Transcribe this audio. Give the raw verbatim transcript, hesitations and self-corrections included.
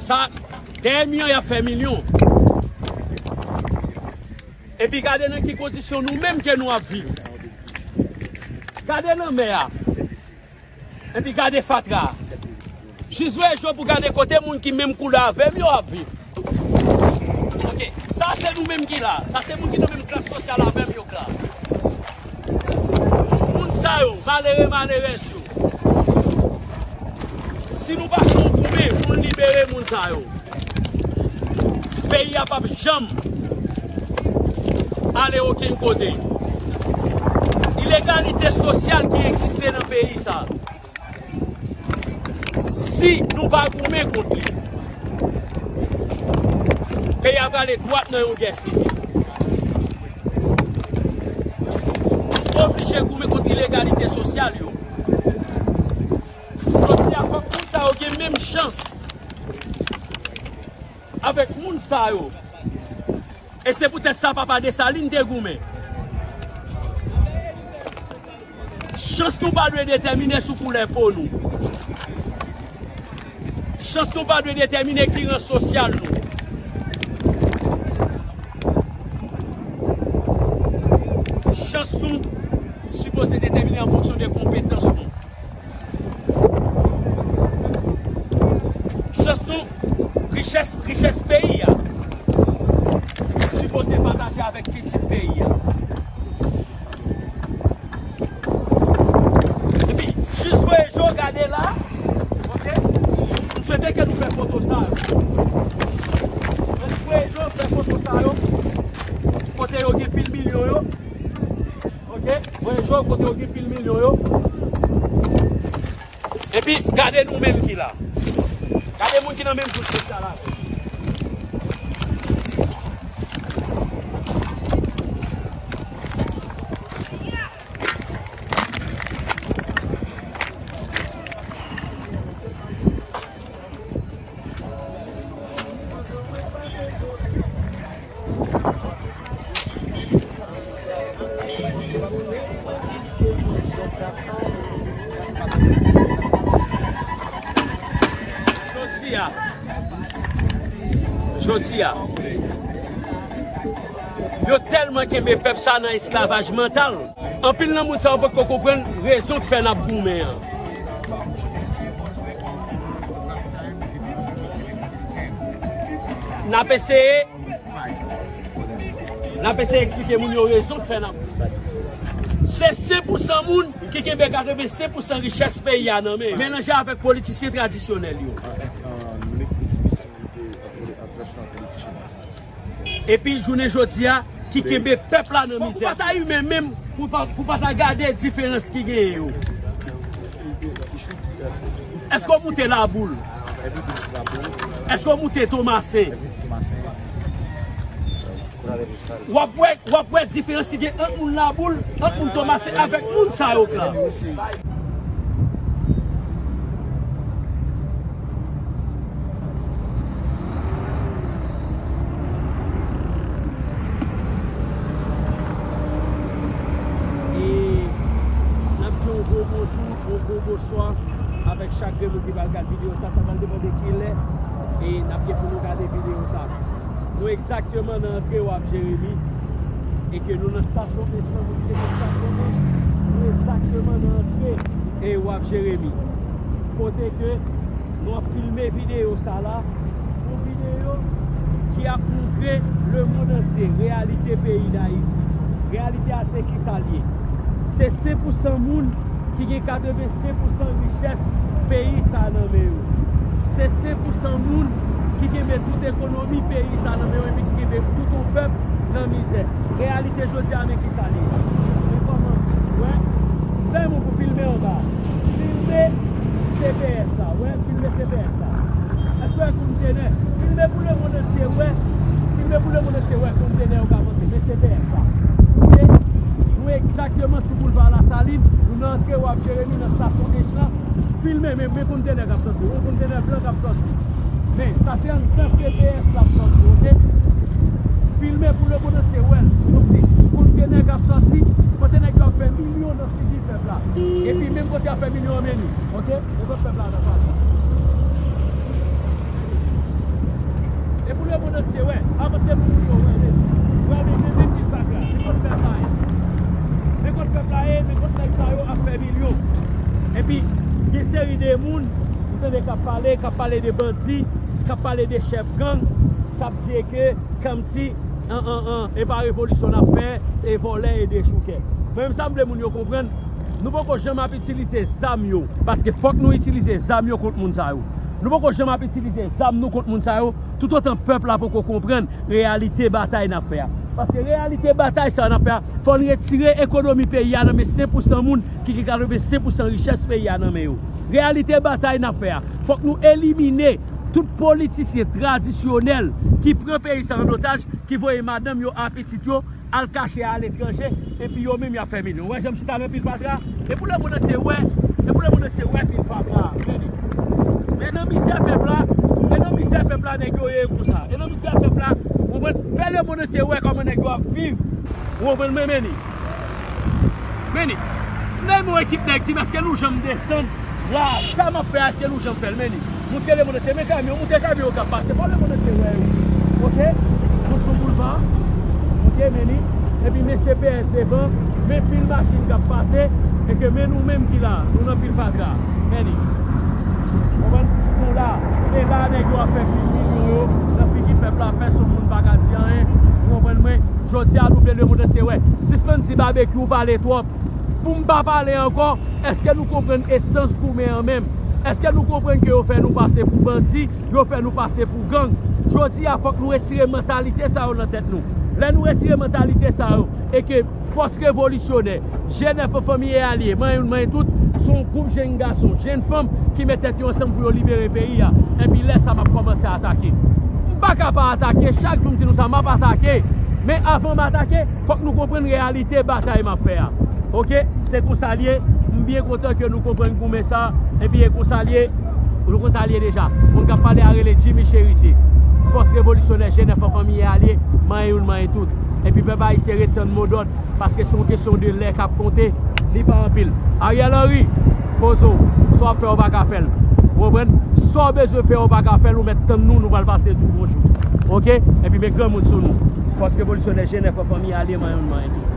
Sa, dèyè mi an, y ap fè milyon. Epi gade nan ki kondisyon nou menm ke nou ap viv. Gade lanmè a. Epi gade fatra a. Jis voye je w pou gade kote moun ki menm koulè avè m yo ap viv. Ok, sa se nou menm ki la. Sa se moun ki nan menm klas sosyal avè m yo k la. Moun sa yo, malere, malerèz yo. Si nou pa fè yon goumen pou n libere moun sa yo, peyi a p ap janm ale okenn kote. Inegalite sosyal ki egziste nan peyi sa, si nou pa goumen kont li, peyi a prale dwat nan yon gè sivil. Nou oblije goumen kont inegalite sosyal yo. Jodi a, fòk moun sa yo gen menm chans avèk moun sa yo. E se poutèt sa Papa Desalin te goumen. Chans nou pa dwe detèmine sou koulè po nou. Chans nou pa dwe detèmine ki ran sosyal nou. Chans nou sipoze detèmine an fonksyon de konpetans nou. Chans nou, richès, richès peyi a, sipoze pataje avèk pitit peyi a. Epi, jis voye je w gade la, ok? M swete ke nou fè foto sa yo. Jis voye je w fè foto sa yo. Kote yo gen pil milyon yo. Ok? Voye je w kote yo gen pil milyon yo. Epi, gade nou menm ki la. Gade moun ki nan menm kous sosyal avè m. Jodi a, jodi a, yo tèlman kenbe pèp sa nan esklavaj mantal. Anpil nan moun sa yo poko konprann rezon k fè n ap goumen an. N ap eseye, n ap eseye eksplike moun yo rezon k fè n ap goumen. Se senk pou san moun ki kenbe katrevensenk pou san richès peyi a nan men yo, melanje avèk politisyen tradisyonèl yo. Epi jounen jodi a, ki kenbe pèp la nan mizè. Fòk ou pa ta imen menm pou pa, pou pa ta gade diferans ki genyen yo. Èske w moute Laboul? Èske w moute Tomasen? W ap wè, w ap wè diferans ki gen ant moun Laboul, ant moun Tomasen avèk moun sa yo k la. E n ap di yon gwo bonjou, yon gwo bonswa avèk chak grenn moun ki pral gade videyo sa. Sa pral depann de kilè e n ap gen pou nou gade videyo sa. Nou egzakteman nan antre Waf Jeremi e ke nou nan stasyon Ejlan, nou kite nou stasyone. Nou egzakteman nan antre e Waf Jeremi. Kote ke nou ap filme videyo sa la, yon videyo ki ap montre lemonn antye reyalite peyi Dayiti. Reyalite a se kisa l ye. Se senk pou san moun ki gen katrevensenk pou san richès peyi sa nan men yo. Se senk pou san moun ki kenbe tout ekonomi peyi sa nan men yo epi ki kenbe tout yon pèp nan mizè. Reyalite jodi a, men kisa l ye. Men kòman, wè, fè moun pou filme anba. Filme C P S la, wè, filme C P S la. Èske w wè kontenè? Filme pou lemonn antye wè. Filme pou lemonn antye wè kontenè yo k avanse. Men C P S la. Ok? Nou egzakteman sou boulva Lasalin. Nou nan antre Waf Jeremi nan stasyon Ejlan. Filme, men, men kontenè k ap sòti. Yon kontenè blan k ap sòti. Men, sa se anndan C P S l ap sòti, ok? Filme pou lemonn antye wè l. Donk, se kontenè k ap sòti, kontenè k ap fè milyon nan figi pèp la. Epi, menm kote y ap fè milyon an, men nou, ok? Ou wè pèp la nan pati. Se wè, avanse pou moun yo wè, men, wè, men, men, men ki fatra, men kot pèp la ye. Men kot pèp la ye, men kot nèg sa yo ap fè milyon. Epi, gen seri de moun, ou tande k ap pale, k ap pale de bandi, k ap pale de chèf gang, k ap di ke, kòmsi, an, an, an, e pa revolisyon n ap fè, e vòlè, e dechoukè. Mwen menm sa m vle moun yo konprann, nou poko janm ap itilize zam yo, paske fòk nou itilize zam yo kont moun sa yo. Nou poko janm ap itilize zam nou kont moun sa yo, toutotan pèp la poko konprann reyalite batay n ap fè a. Paske reyalite batay sa n ap fè a, fò n retire ekonomi peyi a nan men senk pousan moun ki gen katrevensenk pousan richès peyi a nan men yo. Reyalite batay n ap fè a, fòk nou elimine tout politisyen tradisyonèl ki pran peyi sa an otaj, ki voye madanm yo a pitit yo al kache aletranje, epi yo menm y ap fè milyon. Ou wè jan m chita nan pil fatra? E pou lemonn antye wè, e pou lemonn antye wè pil fatra. Men nan mizè pèp la, e nan mizè pèp la nèg yo ye konsa. E nan mizè pèp la, ou konprann? Fè lemonn antye wè kòman nèg yo ap viv. Ou konprann mwen, men ni? Men ni? M nan yon ekip nèg, di m èske nou janm desann la, sa m ap fè a, èske nou janm fè l, men ni? Montre lemonn antye, men kamyon, montre kamyon yo k ap pase, fò lemonn antye wè yo. Oke? Nou sou boulva, oke, men ni? Epi men C P S devan, men pil machin k ap pase, e ke men nou menm ki la, nou nan pil fatra. Men ni? Konprann? Nou la, e la nèg yo ap fè pil milyon yo nan figi pèp la, pèsonn moun pa ka di anyen. Ou konprann mwen? Jodi a nou vle lemonn antye wè. Sispann di Babekyou pale twòp. Pou m pa pale ankò, èske nou konprann esans goumen an menm? Èske nou konprann ke yo fè nou pase pou bandi, yo fè nou pase pou gang? Jodi a, fòk nou retire mantalite sa yo nan tèt nou. Lè nou retire mantalite sa yo, e ke fòs revolisyonè, G nèf an fanmi e alye, manyen youn, manyen tout, se yon gwoup jenn gason, jenn fanm ki met tèt yo ansanm pou yo libere peyi a. Epi lè sa m ap kòmanse atake. M pa ka pa atake, chak jou m di nou sa, m ap atake. Men avan m atake, fòk nou konprann reyalite batay m ap fè a. Oke? Se konsa l ye. M byen kontan ke nou konprann goumen sa. Epi e konsa l ye. Nou konn sa l ye deja. Moun k ap pale a rele Jimmy Cherizier. Fòs revolisyonè G nèf an fanmi e alye, manyen youn, manyen tout. Epi pèp ayisyen ret tann modòd, paske se yon kesyon de lè k ap konte, li pa anpil. Ariel Henry, poze w, sa w ap fè w pa ka fè l. Ou konprann? Sa w bezwen fè w pa ka fè l, ou mèt tann nou, nou pral pase di w bonjou. Oke? Epi men granmoun sou nou. Fòs revolisyonè G nèf an fanmi e alye, manyen youn, manyen tout.